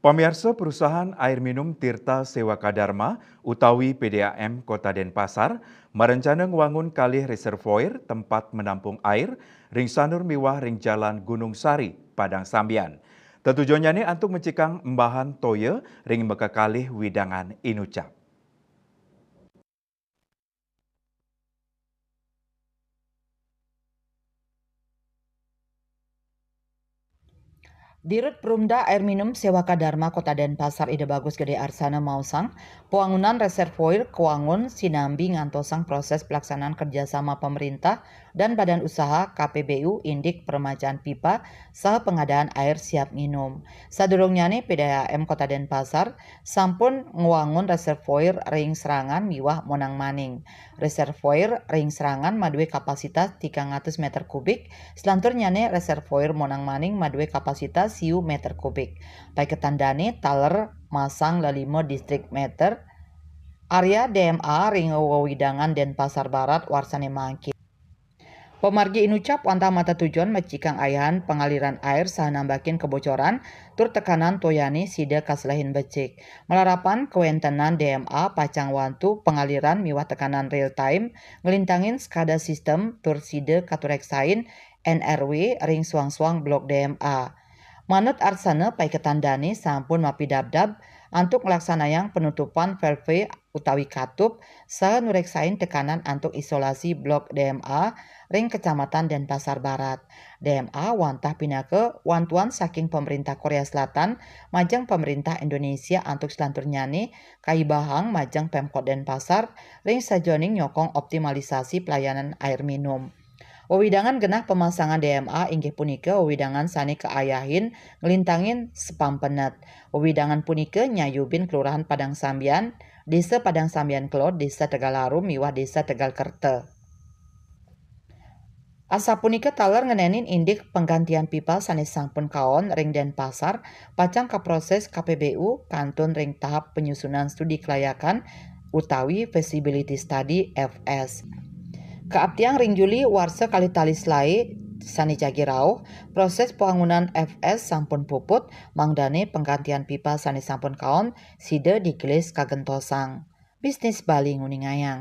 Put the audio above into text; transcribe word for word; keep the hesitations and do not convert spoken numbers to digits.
Pamiarsa, perusahaan air minum Tirta Sewaka Dharma utawi P D A M Kota Denpasar marencana ngwangun kalih reservoir tempat menampung air ring sanur miwah ring Jalan Gunung Sari, Padang Sambian. Tetujonnyane antuk mecikang embahan toya ring makakalih wewidangan inucap. Dirut Perumda Air Minum Sewaka Dharma Kota Denpasar Ida Bagus Gede Arsana maosang, pawangunan reservoir kawangun sinambi ngantosang proses pelaksanaan kerjasama pemerintah dan badan usaha K P B U indik permajaan pipa saha pengadaan air siap nginum. Sadurungnyane P D A M Kota Denpasar sampun ngwangun reservoir ring Serangan miwah Monang Maning. Reservoir ring Serangan madue kapasitas tigang atus meter kubik, selanturnyane reservoir Monang Maning madue kapasitas siu meter kubik. Paiketan dane taler masang lelima district meter area D M A ring wewidangan Denpasar Barat warsane mangkin. Pamargi inucap wantah matetujon mecikang ayahan pangaliran air saha nambakin kebocoran tur tekanan toyane sida kaselehin becik. Malarapan kawentenan D M A pacang wantu pangaliran miwah tekanan real time, nglintangin SCADA system tur sida katureksain N R W ring suang-suang blok D M A. Manut Arsana, paiketan dane sampun mapidabdab antuk nglaksanayang penutupan valve utawi katup saha nureksain tekanan antuk isolasi blok D M A ring Kecamatan Denpasar Barat. D M A wantah pinaka wantuan saking pemerintah Korea Selatan majeng pemerintah Indonesia antuk selanturnyane kaibahang majeng Pemkot Denpasar ring sajeroning nyokong optimalisasi pelayanan air minum. Wewidangan genah pemasangan D M A inggih punika wewidangan sane kaayahin nglintangin Spampenet. Wewidangan punika nyayubin Kelurahan Padang Sambian, Desa Padang Sambian Kelod, Desa Tegal Harum, miwah Desa Tegal Kerta. Asapunika taler ngenenin indik penggantian pipa sane sampun kaon ring Denpasar, pacang kaproses K P B U kantun ring tahap penyusunan studi kelayakan utawi feasibility study, F S. Kaaptiang ring Juli warsa kalih tali selae sane jagi rauh, proses pawangunan F S sampun puput, mangdane penggantian pipa sane sampun kaon sida digelis kagentosang. Bisnis Bali nguningayang.